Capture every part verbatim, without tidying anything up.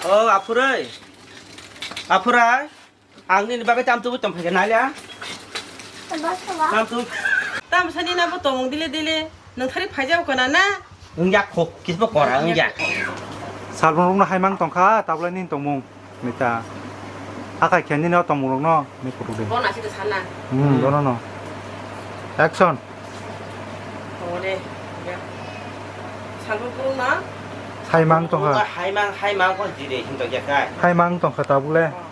O aphuroi. Aphurai. Ang nini bagwi tam tubui tong phaikha nai le. Tam tu. Tam sani na bo tongmung dile dile. Nang thari phaijao kana na? Wngya kho, kisbo kora wngya. Salbon rokno haimang tongkha, tabulai nini tongmung. Nita. Akai khe nini o tongmung rokno, ni kutuk de. Bona sita sana. Hmm, dono no. Action. Tongo de. Ya. Salbon rokno. Haimang tongkha. Haimang, haimang ko jire hinto ya kai. Haimang tongkha tabule. Oh.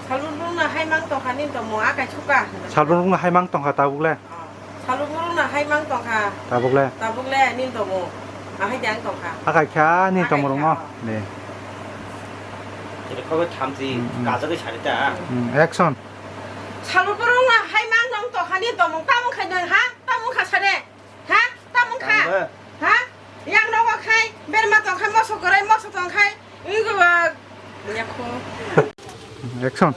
Salbon rokno haimang tongkha nini tongmung akai suka. Salbon rokno haimang tongkha tabuk le. Salbon rokno haimang tongkha. Tabuk le. Tabuk le nini tongmung. Ahai de ang tongkha. Akai kha nini tongmung rokno. De. Chiri khobo thamchi kajagwi sari ta. Hmm, action. Salbon rokno haimang nong tongkha nini tongmung tamung khai nang ha? Tamung kha sare. Ha? Tamung kha? Tangbo. Ha? Yang nogo khai berma tongkhai moso korai moso tongkhai. Ui go ba. Yakho. Action.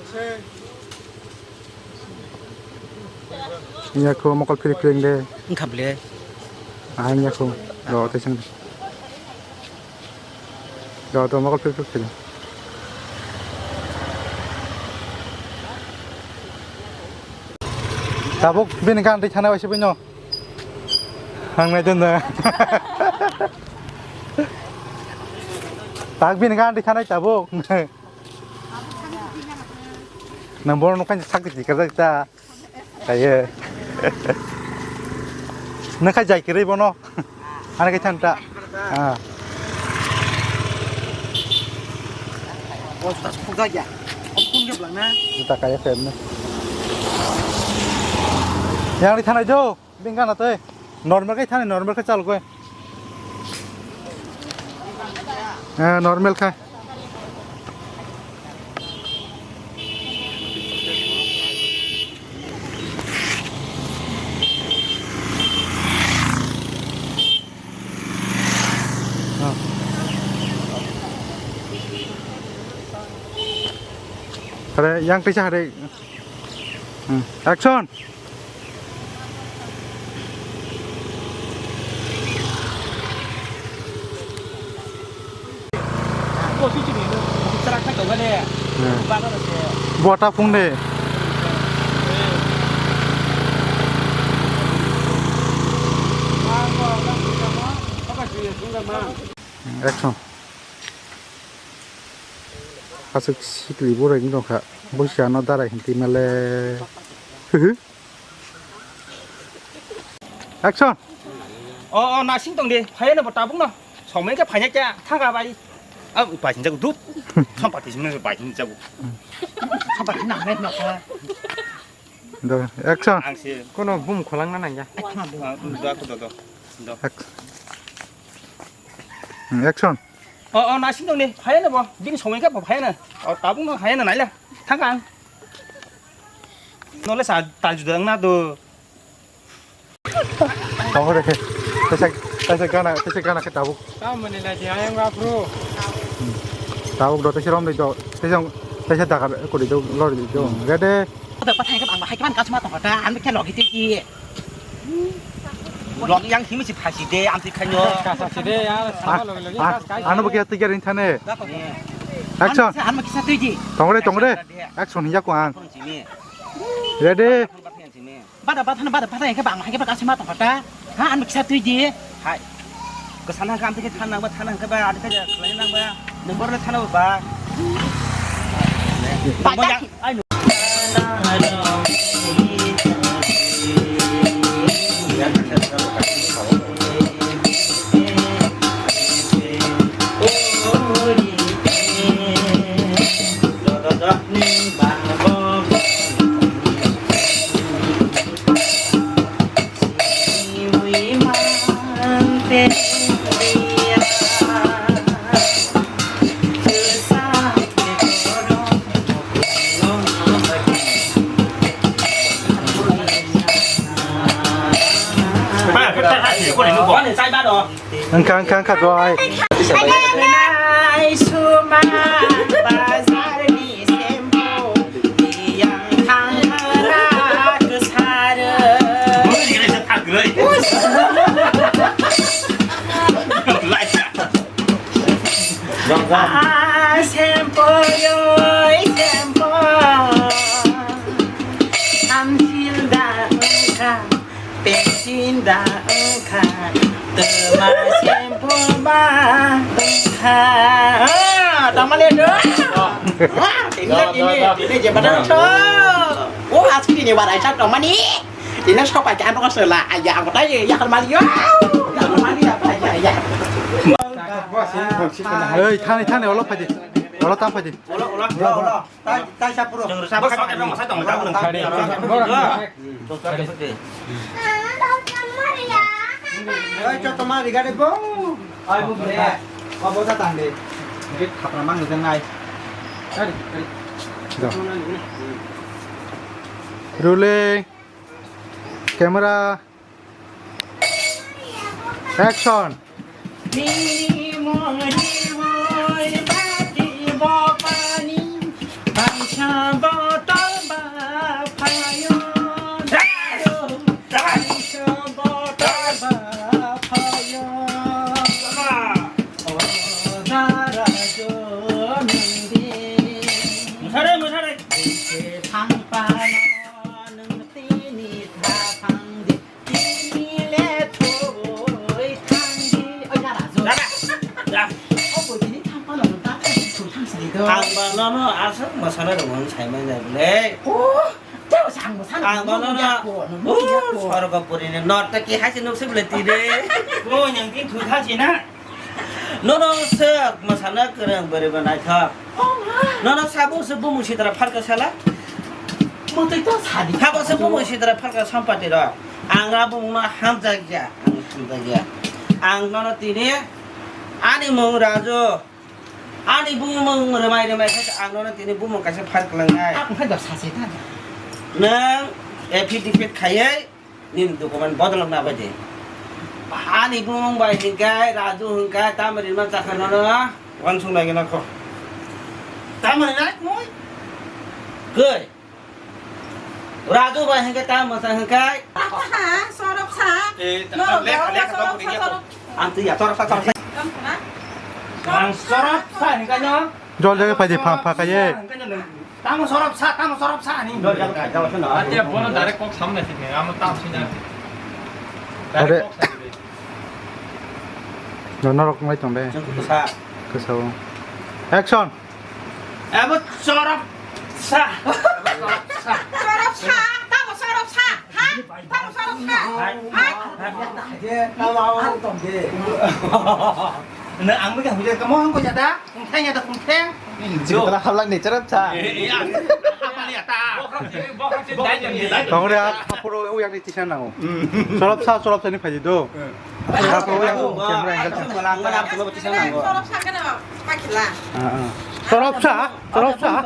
Yakho mokol phiri phiri de. Wngkha ble. Ah, yakho. Do tei sing. Do do mokol phiri phiri. Tabuk bini gan tei thana waisa bino. Ang nai dun da. Tak bini gan tei thanai tabuk. Nang bono nokha sak di kerja kita. Kaye. Nokha jai kiri bono. Ana kai thanta. Ah. Bos tas khuk jagya. Om kun ge blang na. Juta kaya pen na. Yang di thanai do. Bini gana tei normal khai thani, normal khai chal koi. Eh, normal khai. Ah. Hare, yang teisa hare. Hmm. Action. Bota phung de. Action. Aswk sikli borok wng tongkha. Buisano darai hinti male. Action. O, o, nasing tong de. Phaiya no bo tabuk no. Somoi khe phaiya kya? Thaka bai. Ab, bai sinjago dut. Sampati sini bai sinjago. Sampati nang nai no kha. Do, action. Ang si. Kono bum kholang na nangya. Ah, do, do, do, do. Do. Action. Hmm, action. O, o, nasing tong de. Phaiya no bo. Bini somoi khe bo phaiya no. O, tabuk no phaiya no naila. Thaka ang. Nole sa tal juda wng na do. Tongo de. Tesa, tesa gana, tesa gana khe tabuk. Tamoni lai di ayang ba bro. Tabuk do tesa rom di do. Tesa, tesa daga kuri do lori di do. Ready? Oda pathai ka bang ba hai ka ban kasma tong ta. An khe logi ti ki. Lok yang simi si phasi de, amsi khanyo. Kasa si de ya, sama logi logi kas kai. Ano bagi ati garin thane. Action. Ano kisa tui ji. Tongo de, tongo de. Action hiya ko ang. Ready? Bada bada bada bada yang ke bang hai ke bang kasma tong ta. Ha, ano kisa tui ji. Hai. Kesana kam tike thanang ba thanang ke ba, ada ke khlai nang ba. Nomor le thanang ba. Bada. Ai no. Wngkha, wngkha, wngkha, doi. Nai suman bazar ni sempo, yang thangna kesara. Ah, sempo yo, sempo. Samsil da wngkha, pensin da wngkha, tma sempo ba wngkha. Ah, tamale do. Ah, tini, tini, tini jebana so. Oh, aski ni warai sa tomani. Tini sopai kan ko sela. Aya, ang tai ya, ya, mali yo. Ya, mali ya, ya, ya. Ei, thani, thani, olo phaidi. Olo tam phaidi. Olo, olo, olo, olo. Tai, tai sa puro. Jeng rusa. Bos, oke, bos, oke, oke, oke. Thani. Bos, oke, oke. Ei, chot, tomar rigade bo. Ai, bu bre. Ba, bo ta tang de. Ge khapra mang de nai. Ari, ari. Do. Rolling. Camera. Action. Nini mongri hoi bati bopani, kaisa botol ba phayo. Kaisa botol ba phayo. O dara jo nungdi. Musare, musare. Ese phang pano nung tini tha phang di. Tini le thoi thang di. Oi, na Raju. Na, na, na. O bo tini thang pano nung ta thang di, thoi thang sini do. Ang ba nono aswk mwsana rwmani sai manya bwle. O, tei bo sang mwsana rwmani ya ko, nung ya ko. Sorgo puri ni norte ki hai se nuk se bwle tini. O, yang tin thoi thang si na. Nono swk mwsana kwrwng bwrwi bo naithok. Nono sabo se bumung sitra phalka sala. Mutwi to sadi. Sabo se bumung sitra phalka sampati rok. Ang a bumung no hamjak ya, ang hamjak ya. Ang nono tini ani mung Raju, ani bumung rwmai rwmai khe ang nono tini bumung kaisa phal kwlangnai. Ang khe do sase ta. Nwng affidavit khaiwi nini document bodolok na bai de. Ani bumung bai hinkai, Raju hinkai, tamari man chakha nono. Wansung nai gana kho. Tamari nai koi. Koi. Raju bai hinkai, tam masa hinkai. Aha, sorop sa. Eh, no, lekha, no, lekha sorop sa, sorop. Ang tu ya, sorop sa, sorop sa. Kam khna? Ang sorop sa hinkai no. Jol jage pai de pha, pha kai ye. Tamo sorop sa, tamo sorop sa ni. Ate bono direct kok samne sini, amo tam sini. Are. Direct kok samne. No, norok ngai tong de. Jeng kusa. Kusa o. Action. Abo sorop sa. Sorop sa, tamo sorop sa. Ha? Tamo sorop sa. Ha? Tamo ang tong de. Na ang mi ka huje kamo ang ko jada. Kungtheng ya da kungtheng. Jikala halak ni charap cha. Tongre a haporo o yang ni tisa nango. Cholop sa, cholop sa ni phaji do. Haporo o yang camera angle cha. Cholop sa kena pakila. Cholop sa, cholop sa.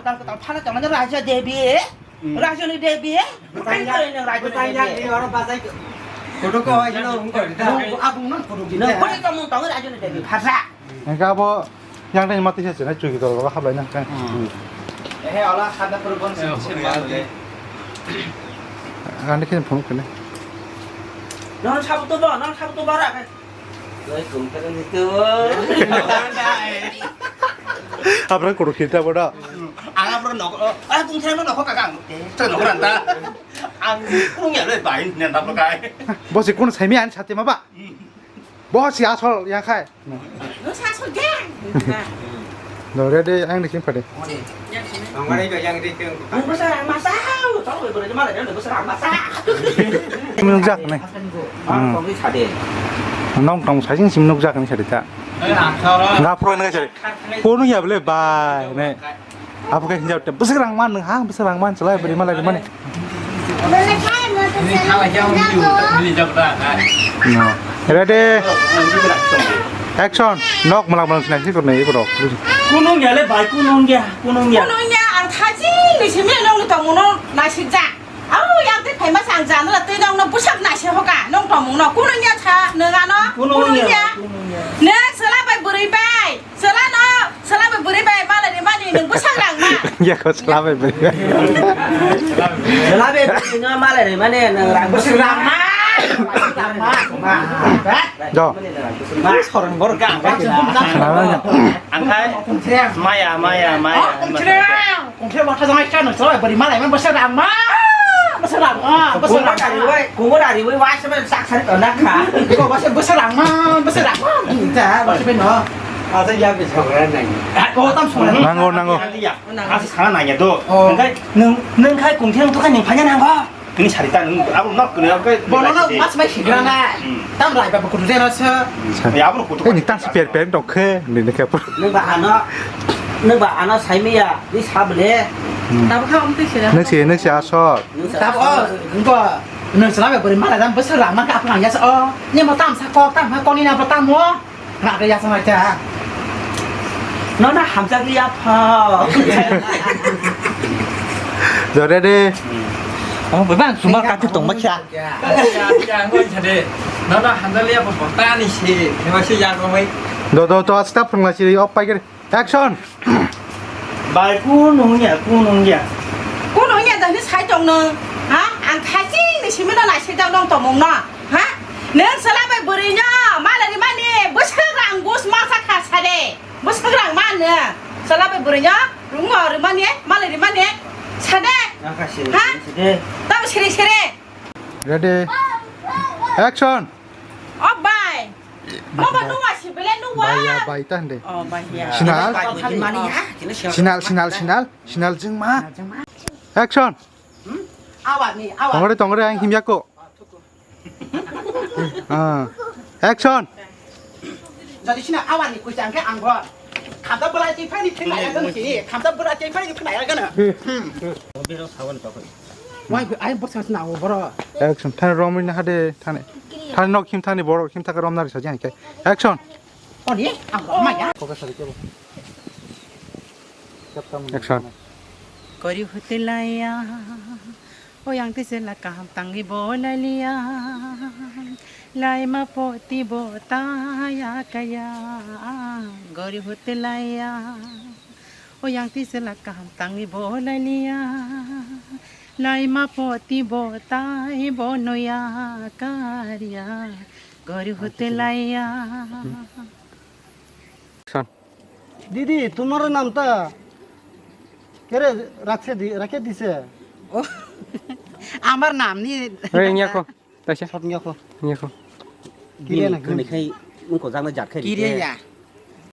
Raja Devi. Rajuni Devi, eh? Bukan kau ini Rajuni Devi. Ini orang bahasa itu. Kudu kau aja lo, engkau. Abang nang kudu kita. Nang kudu kamu tahu Rajuni Devi, bahasa. Engkau apa yang tadi mati saja, nak cuci kalau apa hab lain kan. Eh, Allah kada perempuan sih. Anda kini phone kene. Nang sabu tu ba, nang sabu tu bara kan. Oi, kung kene ni tu. Abra kudu kita boda. Ang abro nok, ah, kung thai mo nok ka kang. Te nok ran ta. Ang kung ya le bai ne ta kai. Bosi kun sai mi an sate ma ba. Bosi asol ya khai. No sa so de. Do re de ang ni kin pade. Ang mari do yang de keng. Ang basa masa, tau bro mala de basa masa. Nung jak ne. Ang kong sade. Nong tong sai sing sim nuk jak ne sade ta. Nga pro ne sade. Ko nu ya ble bai ne. Abo khe hinjao te bwswk rang man nwng ha, bwswk rang man chwlai bwrwi malai rwmani. No. Ready? Action. Nok malak malak sinai si kornai iborok. Kunung ya le bai, kunung ya, kunung ya. Kunung ya, ang thaji ni simi nong ni tongmung no naisik ja. Au, yang te phaima sa ang jana la tei nong no bwsak naisik hoka, nong tongmung no kunung ya sa, nwng ano, kunung ya. Kunung ya. Nwng chwla bai bwrwi bai. Chwla no, chwla bai bwrwi bai malai rimani nwng bwsak rang ma. Ya ko chwla bai bwrwi. Chwla bai bwrwi no malai rimani nwng rang bwsak rang ma. Rang ma. Jo. Sorang bor ka. Angkai maya, maya, maya. Kongthre wata jangai kano soi bari malai man basa rang ma. Basa rang ma, basa rang ma. Kongor ari wai, kongor ari wai wasa ben sak sari kona kha. Ko basa, basa rang ma, basa rang ma. Ita basa ben no. Asa ya bisa orang nai. Ko tam song. Nango, nango. Asa sana nanya do. Angkai nung, nung kai kongthre nung tukan ning panya nango. Ini sarita nung, aku nok kena aku. Bono no mas mai sigrana. Tam rai ba kutu jeno se. Ya aku kutu. Ini tas per per dok khe, ini khe. Nungba ano, nungba ano saimiya, ni sable. Tabuk kha umtwi sira. Nasi, nasi asor. Tab o, nungba, nung sala be bari mala dam besar rang maka apa nang ya se o. Ni mo tam sa kok, tam ha kok ni na tam mo. Rak ya sama ja. Nono hamjak ya pha. Jore de. Oh, bebang sumar kati tong ma kya. Ya, ya, ya, ngoi sade. Nono hamjak ya pha tani si. Ni ma si ya ko mai. Do, do, do, stop phung la si op pai gere. Action. Bai, kun wngya, kun wngya. Kun wngya da hwnwi sai tong nwng, ha? Ang khachingni simi no naisijak nong tongmung no, ha? Nwng chwla bai bwrwi no malai rimani bwswk rang gus masa kha sade. Bwswk rang ma nwng. Chwla bai bwrwi no rungo rimani, malai rimani sade. Ha? Tamo siri siri. Ready. Action. O bai. Mo ba nuwa si bele nuwa. Bai ya, bai ta hande. O bai ya. Sinal. Bai, bai, bai, bai. Sinal, sinal, sinal. Sinal jeng ma. Action. Awa ni, awa. Tongre, tongre, ang himya ko. Ah. Action. Jadi sina awa ni kuisa angke ang bo. Khamta belai ti phai ni thenai ya kan sini. Khamta belai ti phai ni thenai ya kan. Wai, ai bwsa sna o boro. Action. Thani romwi na hade thani. Thani nok him thani boro him thaka romna risa jani kai. Action. Oni, ang ma ya. Action. Gori hutelaya, o yang tise la kaham tangi bo laliya, lai ma poti bo ta ya kaya, gori hutelaya. O yang tise la kaham tangi bo laliya, lai ma poti bo tai bo noya kariya, gori hutelaya. Son. Didi, tumhara naam ta kere rakhe di, rakhe dise? Oh, amar naam ni. Hey, nyako. Taisa. Sot nyako. Nyako. Kire na kire. Kire ya.